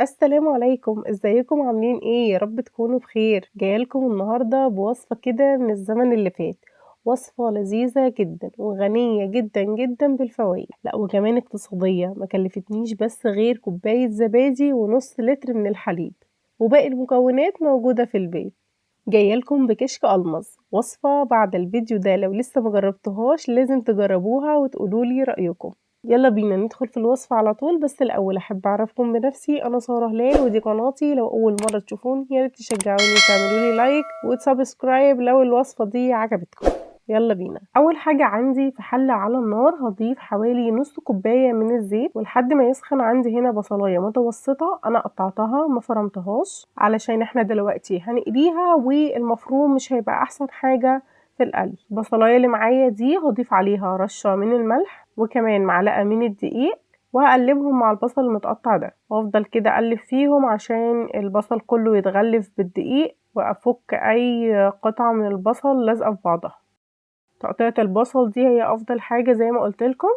السلام عليكم، ازيكم عاملين ايه؟ يا رب تكونوا بخير. جايلكم النهارده بوصفه كده من الزمن اللي فات، وصفه لذيذة جدا وغنيه جدا جدا بالفوائد، لا وكمان اقتصادية، ما كلفتنيش بس غير كوباية زبادي ونص لتر من الحليب، وباقي المكونات موجودة في البيت. جايلكم بكشك ألمظ، وصفه بعد الفيديو ده لو لسه ما جربتوهاش لازم تجربوها وتقولولي رايكم. يلا بينا ندخل في الوصفة على طول. بس الأول أحب أعرفكم بنفسي، أنا سارة هلال ودي قناتي. لو أول مرة تشوفوني يا ريت تشجعوني وتعملوا لي like و subscribe لو الوصفة دي عجبتكم. يلا بينا. أول حاجة عندي في حلة على النار هضيف حوالي نص كوباية من الزيت، ولحد ما يسخن عندي هنا بصلاية متوسطة أنا قطعتها ما فرمتهاش، علشان احنا دلوقتي هنقليها والمفروم مش هيبقى أحسن حاجة في القلي. البصلاية اللي معايا دي هضيف عليها رشة من الملح وكمان معلقة من الدقيق، وهقلبهم مع البصل المتقطع ده، وافضل كده اقلب فيهم عشان البصل كله يتغلف بالدقيق، وافك اي قطعة من البصل لازقة في بعضها. تقطيعة البصل دي هي افضل حاجة زي ما قلت لكم،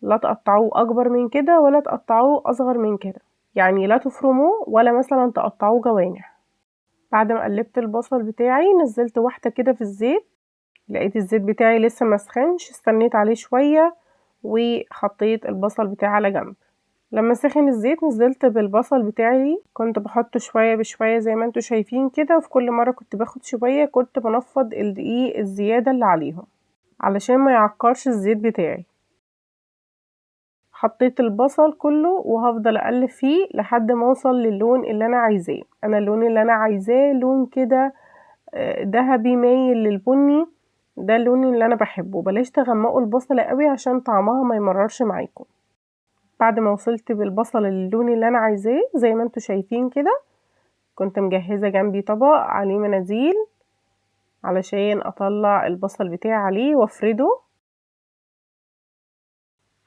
لا تقطعوه اكبر من كده ولا تقطعوه اصغر من كده، يعني لا تفرموه ولا مثلا تقطعوه جوانح. بعد ما قلبت البصل بتاعي نزلت واحدة كده في الزيت، لقيت الزيت بتاعي لسه ما سخنش، استنيت عليه شوية وحطيت البصل بتاعي على جنب. لما سخن الزيت نزلت بالبصل بتاعي، كنت بحطه شوية بشوية زي ما انتوا شايفين كده، وفي كل مرة كنت باخد شوية كنت بنفض الدقيق الزيادة اللي عليهم علشان ما يعكرش الزيت بتاعي. حطيت البصل كله وهفضل اقلب فيه لحد ما اوصل للون اللي انا عايزاه. انا اللون اللي انا عايزاه لون كده ذهبي مايل للبني، ده اللون اللي انا بحبه. بلاش تغمقوا البصلة قوي عشان طعمها ما يمررش معاكم. بعد ما وصلت بالبصل للون اللي انا عايزاه زي ما انتوا شايفين كده، كنت مجهزة جنبي طبق عليه مناديل علشان اطلع البصل بتاعي عليه وافرده.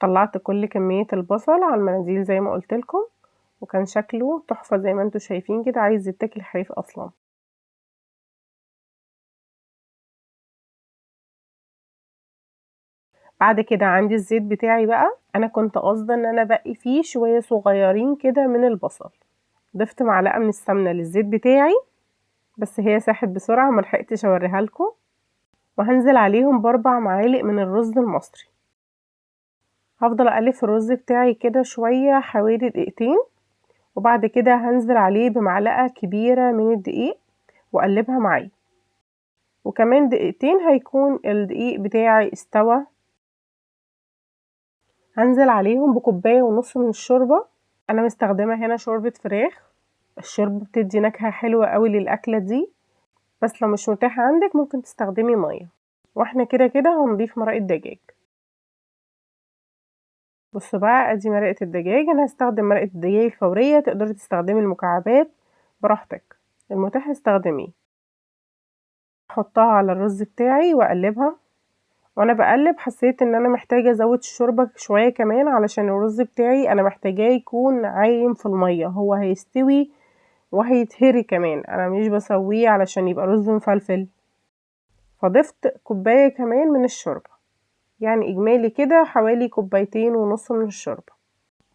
طلعت كل كمية البصل على المناديل زي ما قلت لكم، وكان شكله تحفة زي ما انتوا شايفين كده، عايز يتاكل حريف اصلا. بعد كده عندي الزيت بتاعي بقى، انا كنت قاصده ان انا بقي فيه شوية صغيرين كده من البصل. ضفت معلقه من السمنة للزيت بتاعي، بس هي ساحت بسرعة ما لحقتش اوريها لكم. وهنزل عليهم ب4 معالق من الرز المصري. هفضل اقلب في الرز بتاعي كده شوية حوالي دقيقتين، وبعد كده هنزل عليه بمعلقه كبيرة من الدقيق واقلبها معايا، وكمان دقيقتين هيكون الدقيق بتاعي استوى. هنزل عليهم بكوباية ونص من الشوربة. أنا مستخدمة هنا شوربة فراخ، الشوربة بتدي نكهة حلوة قوي للأكلة دي، بس لو مش متاحة عندك ممكن تستخدمي مية. واحنا كده كده هنضيف مرقة دجاج. بصوا بقى، ادي مرقة الدجاج. انا هستخدم مرقة الدجاج الفورية، تقدري تستخدمي المكعبات براحتك، المتاح استخدميه. احطها على الرز بتاعي واقلبها. وانا بقلب حسيت ان انا محتاجة ازود الشوربة شوية كمان، علشان الرز بتاعي انا محتاجاه يكون عايم في المية، هو هيستوي وهيتهري كمان، انا مش بسويه علشان يبقى رز مفلفل. فضفت كوباية كمان من الشوربة، يعني اجمالي كده حوالي كوبايتين ونص من الشوربة.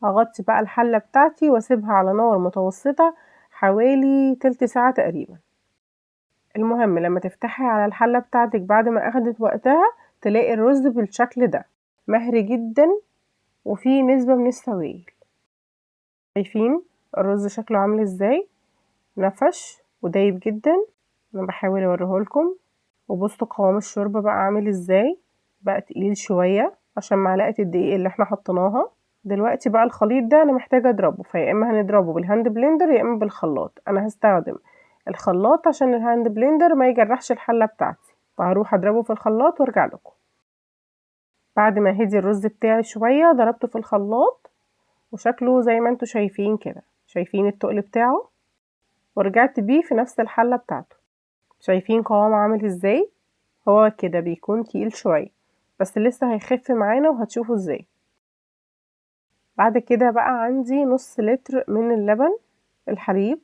هغطي بقى الحلة بتاعتي واسيبها على نار متوسطة حوالي تلت ساعة تقريبا. المهم لما تفتحي على الحلة بتاعتك بعد ما اخدت وقتها تلاقي الرز بالشكل ده مهري جدا وفيه نسبة من السوائل. شايفين الرز شكله عامل ازاي؟ نفش ودايب جدا. انا بحاول اوريهولكم. وبصوا قوام الشوربة بقى عامل ازاي، بقى تقيل شوية عشان معلقة الدقيق اللي احنا حطيناها. دلوقتي بقى الخليط ده انا محتاجة اضربه، فيا اما هنضربه بال hand blender يا اما بالخلاط. انا هستخدم الخلاط عشان ال hand blender ما يجرحش الحلة بتاعتي، فهروح اضربه في الخلاط وارجع لكم. بعد ما هدي الرز بتاعي شوية ضربته في الخلاط، وشكله زي ما انتوا شايفين كده، شايفين التقل بتاعه. ورجعت بيه في نفس الحلة بتاعته، شايفين قوامه عامل ازاي؟ هو كده بيكون تقيل شوية، بس لسه هيخف معانا وهتشوفوا ازاي. بعد كده بقى عندي نص لتر من اللبن الحليب،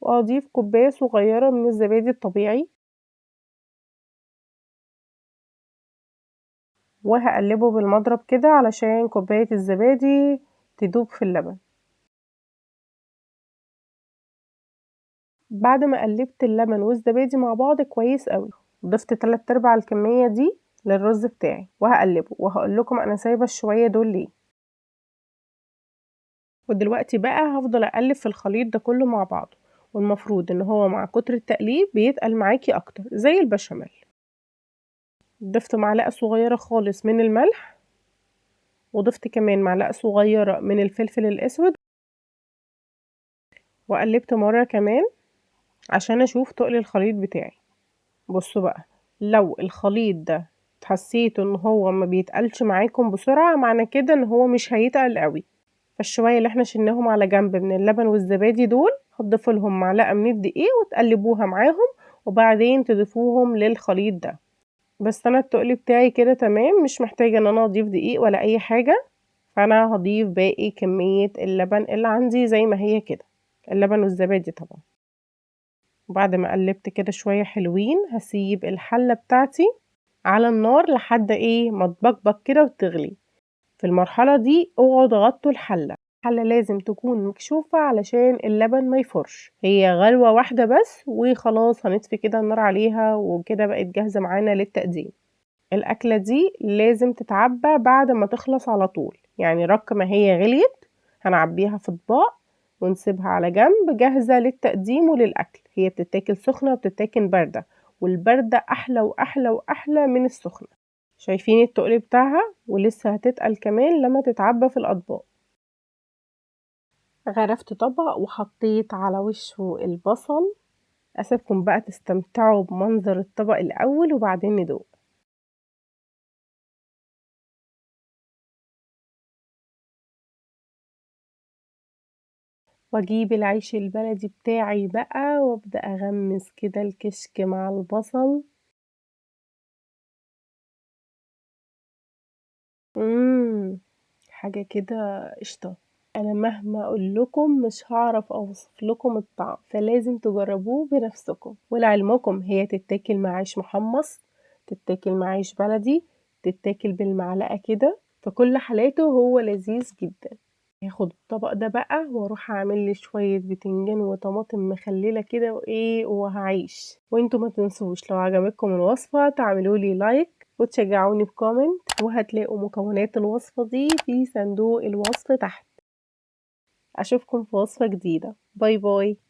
واضيف كوباية صغيرة من الزبادي الطبيعي، وهقلبه بالمضرب كده علشان كوباية الزبادي تدوب في اللبن. بعد ما قلبت اللبن والزبادي مع بعض كويس قوي، ضفت 3/4 الكمية دي للرز بتاعي وهقلبه، وهقول لكم انا سايبه الشويه دول ليه. ودلوقتي بقى هفضل اقلب في الخليط ده كله مع بعضه، والمفروض ان هو مع كتر التقليب بيتقل معاكي اكتر زي البشاميل. ضفت معلقه صغيره خالص من الملح، وضفت كمان معلقه صغيره من الفلفل الاسود، وقلبت مره كمان عشان اشوف تقل الخليط بتاعي. بصوا بقى، لو الخليط ده حسيتوا ان هو ما بيتقلش معاكم بسرعه، معنى كده ان هو مش هيتقل قوي. فالشويه اللي احنا شلناهم على جنب من اللبن والزبادي دول هتضيفوا لهم معلقه من الدقيق وتقلبوها معاهم، وبعدين تضيفوهم للخليط ده. بس انا التقل بتاعي كده تمام، مش محتاجه ان انا اضيف دقيق ولا اي حاجه، فانا هضيف باقي كميه اللبن اللي عندي زي ما هي كده، اللبن والزبادي طبعا. وبعد ما قلبت كده شويه حلوين، هسيب الحله بتاعتي على النار لحد ما تبقبق كده وتغلي. في المرحله دي اوعوا تغطوا الحله، الحله لازم تكون مكشوفه علشان اللبن ما يفرش. هي غلوه واحده بس وخلاص، هنطفي كده النار عليها، وكده بقت جاهزه معانا للتقديم. الاكله دي لازم تتعبى بعد ما تخلص على طول، يعني رق ما هي غليت هنعبيها في اطباق ونسيبها على جنب جاهزه للتقديم وللاكل. هي بتتاكل سخنه وبتتاكل بارده، والبارده احلى واحلى واحلى من السخنه. شايفين التقل بتاعها، ولسه هتتقل كمان لما تتعبى في الاطباق. غرفت طبق وحطيت على وشه البصل. اسيبكم بقى تستمتعوا بمنظر الطبق الاول وبعدين ندوق. واجيب العيش البلدي بتاعي بقى وابدا اغمس كده الكشك مع البصل. حاجه كده قشطه. انا مهما اقول لكم مش هعرف اوصف لكم الطعم، فلازم تجربوه بنفسكم. ولعلمكم هي تتاكل مع عيش محمص، تتاكل مع عيش بلدي، تتاكل بالمعلقه كده، في كل حالاته هو لذيذ جدا. هاخد الطبق ده بقى واروح اعمل لي شويه بتنجان وطماطم مخلله كده وهعيش. وانتوا ما تنسوش لو عجبتكم الوصفه تعملوا لي like وتشجعوني ب comment، وهتلاقوا مكونات الوصفه دي في صندوق الوصف تحت. اشوفكم في وصفه جديده. bye bye.